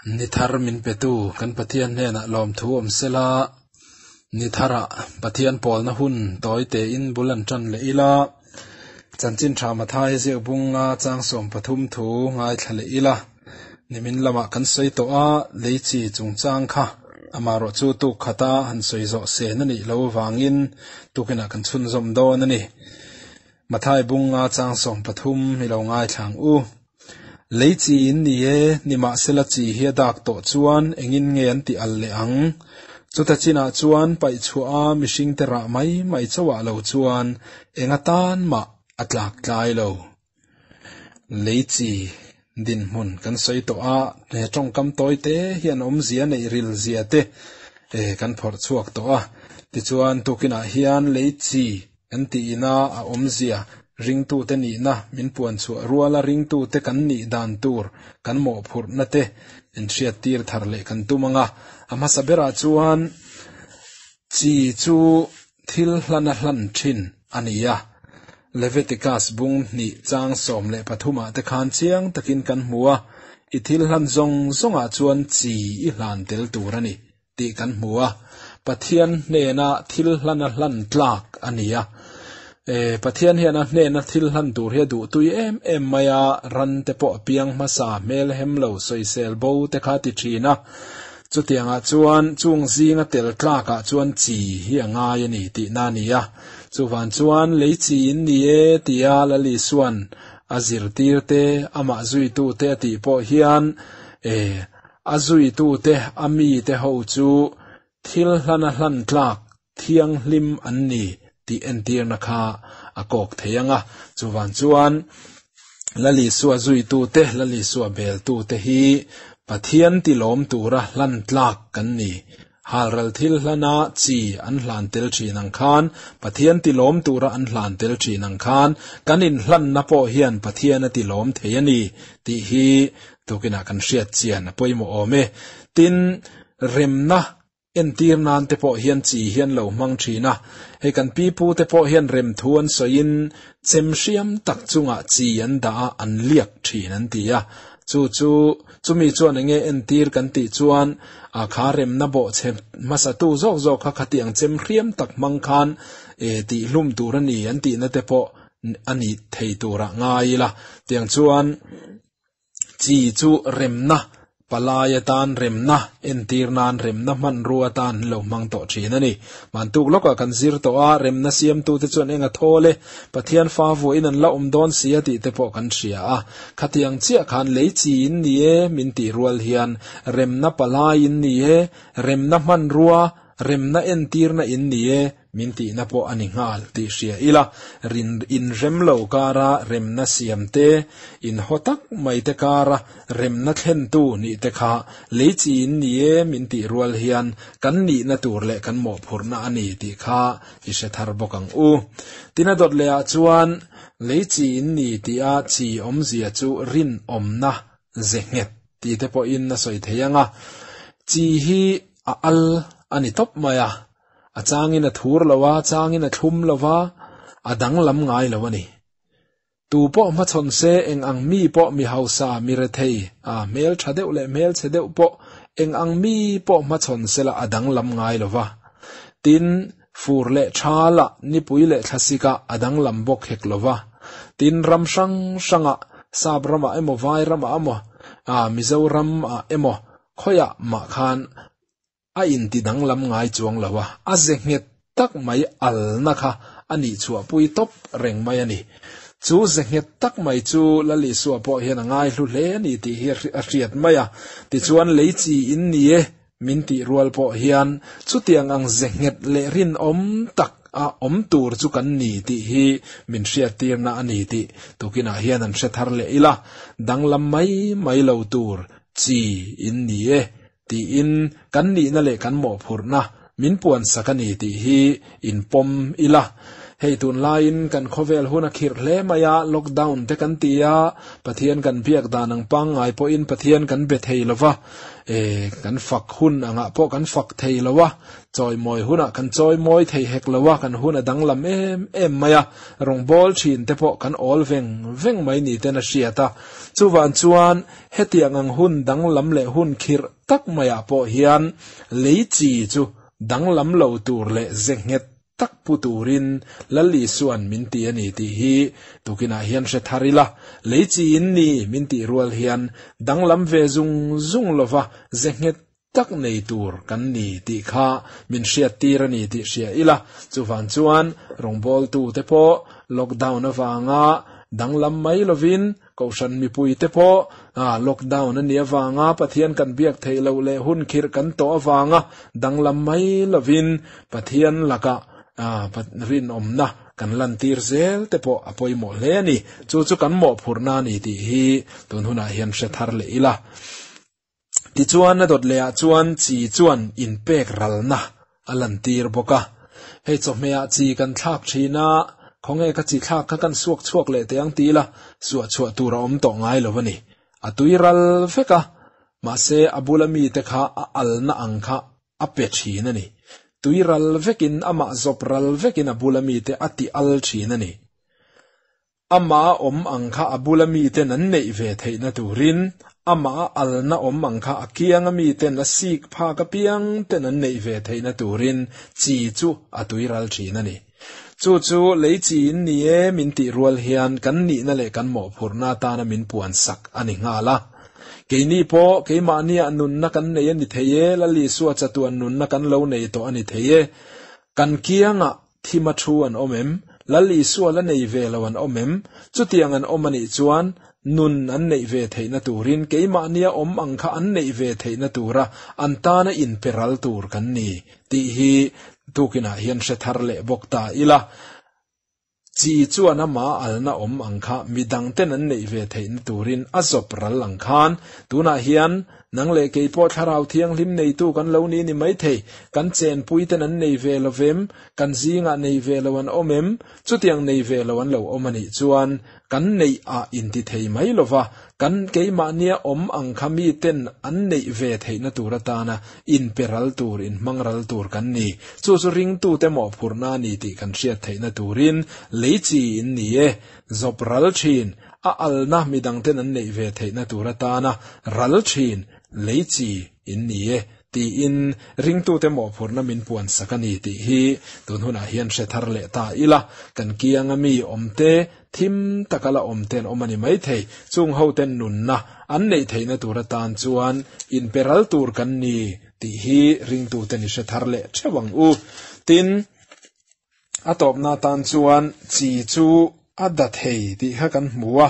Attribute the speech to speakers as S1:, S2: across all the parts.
S1: Ni thar min petu kan Pathian hnenah lawmthu awm sela, ni tharah Pathian pawlna hun tawi tein bul an tan leh ila, Chanchin Tha Mathai ziak bunga chang 13 thu ngaithla leh ila, nimin lamah kan sawi tawh a, lei chi chungchang kha amaherawh chu tuk khata han sawi zawh sen a nih loh avangin tukinah kan chhunzawm dawn a ni. Mathai bunga chang 13 i lo ngaithla ang u. Lei chi in ni e, nimahsela chi hi a dak tawh chuan engin nge an tih al leh ang? Chuta chinah chuan paih chhuah a mihringte rah mai mai chauhah lo chuan eng atan mah a tlak tlai lo. Lei chi dinhmun kan sawi tawh a, he tawngkam tawi te hian awmzia neih ril zia te kan phawrh chhuak tawh a. Tichuan tukinah hian lei chi kan tihina a awmzia ringtute nihna min puan chhuah ruala ringtute kan nih dan tur kan mawhphurhna te inhriat tir thar leh kan tum anga. A hmasa berah chuan chi chu thil hlana hlan thin a ni a. Leviticus bung hnih chang 13 ah te khan chiang takin kan hmu a, i thil hlan zawng zawngah chuan chi i hlan tel tur a ni tih kan hmu a. Pathian hnena thil hlana hlan tlak a ni a. Pathian hian a hnena thil hlan tur hi a duh tui em em mai a, ran te pawh a piang hmasa hmel hem lo sawisel bo te kha ti thin a. Chutiangah chuan chung zinga tel tlakah chuan chi hi a ngai a ni tihna a ni a. Chuvan chuan lei chi in ni e tia Lal Isuan a zirtir te, amah zuitu te a tih pawh hian a zuitu te a mi te ho chu thil hlana hlan tlak thianghlim an ni tih entirna kha a kawk thei anga. Chuvan chuan Lal Isua zuitu te, Lal Isua beltu te hi Pathian tilawm tura hlan tlak kan ni. Halral thil hlana chi an hlan tel thin ang khan, Pathian tilawm tura an hlan tel thin ang khan, kan inhlanna pawh hian Pathian a tilawm thei a ni tih hi tukinah kan hriat chian a pawimawh awm e. Tin, remna entir nan te pawh hian chi hian lo hmang thin a. Hei kan pi pu te pawh hian rem thu an sawiin chem hriam tak chungah chi an dah a, an liak thin an ti a. Chu chu chumi chuan enge entir kan tih chuan a kha remna bawh chhe hmasa tu zawk zawk kha khatiang chem hriam tak hmang khan e tih hlum tur a ni an tihna te pawh a ni thei turah ngai ila. Tiang chuan chi chu remna palai atan remna entir nan remna hmanrua atan an lo hmang tawh thin a ni. Mantuk lawkah kan zir tawh a, remna siamtute chuan eng a thawl e, Pathian fa vuahin an la awm dawn si a tih te pawh kan hria a. Khatiang chiah khan lei chi in ni e min tih rual hian remna palai in ni e, remna hmanrua, remna entirna in ni e, Min tihna pawh a ni nghal tih hria ila, rin inrem lo kara remna siam te, inhaw tak mai te kara remna thlentu nih te kha lei chi in ni e min tih rual hian kan nihna tur leh kan mawhphurhna a ni tih kha i hre thar bawk ang u. Tin a dawt lehah chuan lei chi in ni tia chi awmzia chu rinawmna ze nghet tih te pawhin a sawi thei ang a, chi hi a al a ni tawp mai a. A changin a thur lo a, changin a thlum lo va, a danglam ngai lo a ni. Tu pawh hmachhawn se, eng ang mi pawh mi hausa, mi rethei, a hmel tha deuh leh hmel chhe deuh pawh eng ang mi pawh hmachhawn sela a danglam ngai lo va. Tin, fur leh thala, nipui leh thlasikah a danglam bawk hek lo va. Tin, ram hrang hrangah, sap ramah emaw vai ramah emaw, a Mizoram ah emaw, khawiah mah khan a inti danglam ngai chuang lo a, a ze nghet tak mai alna kha a nih chhuahpui tawp reng mai a ni. Chu ze nghet tak mai chu Lal Isua pawh hian a ngai hlu hle a ni tih hi a hriat mai a, tichuan lei chi in ni e min tih rual pawh hian chutiang ang ze nghet leh rinawm tak a awm tur chu kan ni tih hi min hriattirna a ni tih tukinah hian an hre thar leh ila, danglam mai mai lo tur chi in ni e tiin kan nihna leh kan mawhphurhna min puansak a ni tih hi inpawm ila. Hei tunlaiin kan khawvel hun a khirh hle mai a, lockdown te kan ti a, Pathian kan biak dan ang pangngai pawhin Pathian kan be thei lo va, e, kan fak hun angah pawh kan fak thei lo a, chawimawi hunah kan chawimawi thei hek lo a, kan hun a danglam em em mai a, rawngbâwl thin te pawh kan awl veng veng mai ni ten a hriat a. Chuvang chuan hetiang ang hun danglam leh hun khirh tak maiah pawh hian lei chi chu danglam lo tur leh ze nghet tak pu turin Lal Isua'n min ti a ni tih hi tukinah hian hre thar ila, lei chi in ni min tih rual hian danglam ve zung zung lova ze nghet tak nei tur kan ni tih kha min hriattir a ni tih hria ila, chuvang chuan rawngbawltute pawh lockdown avanga danglam mai lovin Kohhran mipuite pawh lockdown a nih avanga Pathian kan biak theih loh leh hun khirh kan tawh avanga danglam mai lovin Pathian lakah rinawmna kan lantir zel te pawh a pawimawh hle a ni. Chu chu kan mawhphurhna a ni tih hi tun hunah hian hre thar leh ila. Tichuan a dawt lehah chuan chi chuan inpek ralna a lantir bawk a. Hei chawhmehah chi kan thlak thin a, khawnge ka chi thlak kha kan suak chhuak leh teh ang ti ila, suah chhuah tur a awm tawh ngai lo a ni. A tui ral vek a, mahse a bula mite kha a alna ang kha a pe thin a ni. Tui ral vekin amah zawp ral vekin a bula mite a ti al thin a ni. Amah a awm ang kha a bula miten an neih ve theihna turin, amah a alna awm ang kha a kianga miten a sik phak apiang ten an neih ve theihna turin chi chu a tuiral thin a ni. Chu chu lei chi in ni e min tih rual hian kan nihna leh kan mawhphurhna atana min puansak a ni nghal a. Keini pawh keimahniah nunna kan nei a ni thei e, Lal Isua chatuan nunna kan lo nei tawh a ni thei e. Kan kiangah Thima thu an awm em? Lal Isua la nei ve lo an awm em? Chutiang an awm a nih chuan, nun an neih ve theihna turin keimahnia awm ang kha an neih ve theihna tura an tana inpe ral tur kan ni tih hi tukinah hian hre thar leh bawk ta ila. Chi chuan ama alna awm ang kha midangten an neih ve theihna turin a zawp ral ang khan tunah hian Nang leh kei pawh Thlarau Thianghlim neitu kan lo ni ni maithei, kan chenpuiten an nei ve lo vem, kan zingah nei ve lo an awm em? Chutiang nei ve lo an lo awm a nih chuan kan neih ah inti thei mai lo va, kan keimahnia awm ang kha miten an neih ve theihna tur atana inpe ral tur, inhmang ral tur kan ni. Chu chu ringtute mawhphurhna a ni tih kan hriat theihna turin lei chi in ni e, zawp ral thin. A alna midangten an neih ve theihna tur atana ral thin lei chi in ni e tiin ringtute mawhphurhna min puansak a ni tih hi tun hunah hian hre thar leh ta ila, kan kianga mi awmte thim taka la awmte an awm a ni maithei. Chung hoten nunna an neih theihna tur atan chuan inpe ral tur kan ni tih hi ringtuten i hre thar leh theuh ang u. Tin. A tawpna atan chuan chi chu a da thei tih kha kan hmu a,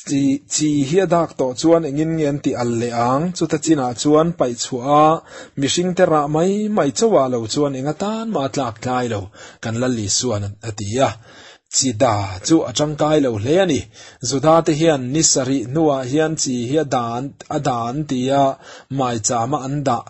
S1: chi chi hi a dak tawh chuan engin nge an tih al leh ang? Chuta chinah chuan paih chhuah a, mihringte rah mai mai chauhah lo chuan eng atan mah a tlak tlai lo, kan Lal Isuan a ti a. Chi da chu a tangkai lo hle a ni. Juda te hian ni sarih hnuah hian chi hi a da a da an ti a, maichama an dah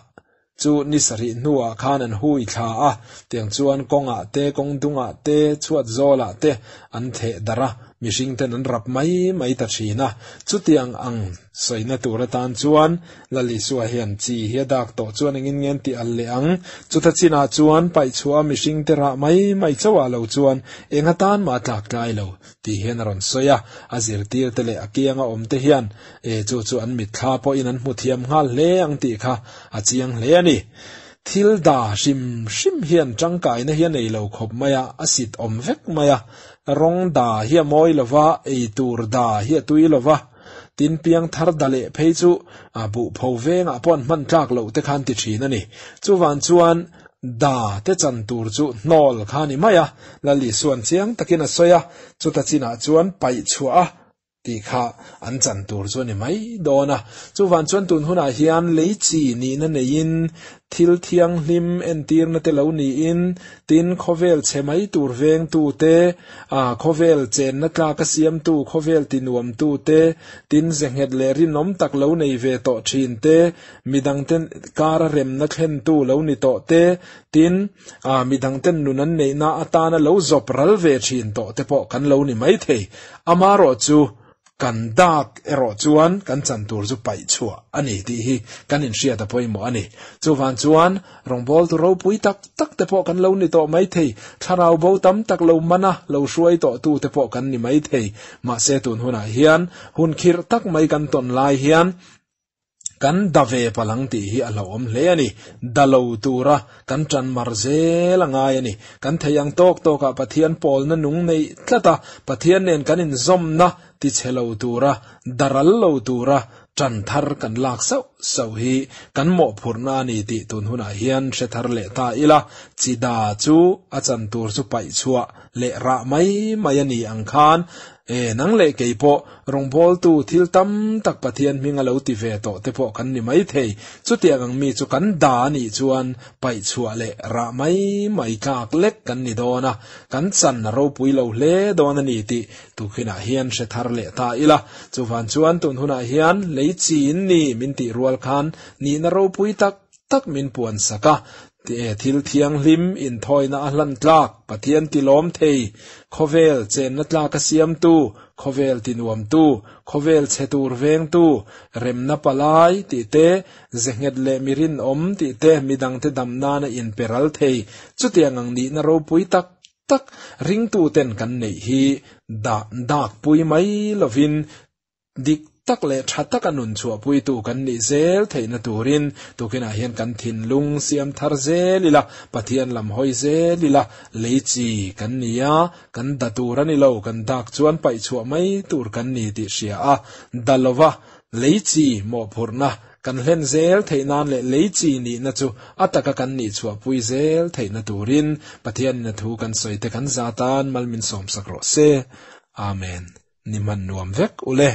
S1: Chu ni sarih hnuah khan an hui thla a, tiang chuan kawngah te, kawng dungah te, chhuat zawlah te an theh darh a, mihring ten an rap mai mai ta thin a. Chutiang ang sawina tur atan chuan Lal Isua hian chi hi a dak tawh chuan engin nge an tih al leh ang? Chuta chinah chuan paih chhuah a mihring te rah mai mai chauhah lo chuan eng atan mah a tlak tlai lo tih hian a rawn sawi a, a zirtirte leh a kianga awmte hian E chu chu an mitthla pawhin an hmu thiam nghal hle ang tih kha a chiang hle a ni. Thil da hrim hrim hian tangkaina hi a nei lo khawp mai a, a sit awm vek mai a. Rawng da hi a mawi lo va, ei tur da hi a tui lo va. Tin piang thar da leh phei chu a buh pho vengah pawh an hman tlak loh te khan ti thin a ni. Chuvan chuan da te chan tur chu hnawl kha a ni mai a, Lal Isuan chiang takin a sawi a, chuta chinah chuan paih chhuah a, tih kha an chan tur chu a ni mai dawn a. Chuvan chuan tun hunah hian lei chi nihna neiin thil thianghlim entirna te lo niin, tin, khawvel chhe mai tur vengtu te, khawvel chenna tlaka siamtu, khawvel tinuamtu te, tin, ze nghet leh rinawm tak lo nei ve tawh thin te, midangte kara remna thlentu lo ni tawh te, tin, midangten nun an neihna atana lo zawp ral ve thin tawh te pawh kan lo ni maithei. Amarawhchu, Kan dak erawh chuan kan chan tur chu paih chhuah a ni tih hi kan inhriat a pawimawh a ni. Chuvang chuan rawngbawltu ropui tak tak te pawh kan lo ni tawh maithei, thlarau bo tam tak lo man a, lo hruai tawh tu te pawh kan ni maithei. Mahse tun hunah hian hun khirh tak mai kan tawn lai hian, Kan da ve palang tih hi a hlauhawm hle a ni. Da lo tura kan tan mar zel a ngai a ni. Kan thei ang tawk tawkah Pathian pawlna nung neih tlat a, Pathian nen kan inzawmna tichhe lo tura, da ral lo tura tan thar kan lak sauh sauh hi kan mawhphurhna a ni tih tun hunah hian hre thar leh ta ila, chi da chu a chan tur chu paih chhuah leh rah mai mai a ni ang khan E, nang leh kei pawh rawngbawltu thil tam tak Pathian hming a lo ti ve tawh te pawh kan ni mai thei. Chutiang ang mi chu kan da a nih chuan paih chhuah leh rah mai mai tlak lek kan ni dawn a, kan chan a ropui lo hle dawn a ni tih tukhinah hian hre thar leh ta ila. Chuvan chuan tun hunah hian lei chi in ni min tih rual khan nihna ropui tak tak min puan sak a, thil thianghlim inthawina a hlan tlak, Pathian tilawm thei, khawvel chenna tlaka siamtu, khawvel tinuamtu, khawvel chhe tur vengtu, remna palai tih te, ze nghet leh mi rinawm tih te, midangte dam nana inpe ral thei, chutiang ang nihna ropui tak tak ringtuten kan neih hi dah dakpui mai lovin Dik tak leh tha taka nun chhuahpuitu kan nih zel theihna turin tukinah hian kan thinlung siam thar zel ila, Pathian lam hawi zel ila, lei chi kan ni a, kan da tur a ni lo, kan dak chuan paih chhuah mai tur kan ni tih hria a, da lova lei chi mawhphurhna kan hlen zel theih nan leh lei chi nihna chu a taka kan nih chhuahpui zel theihna turin Pathianin a thu kan sawi te kan za tan mal min sawmsak rawh se. Amen. Ni hman nuam vek ule.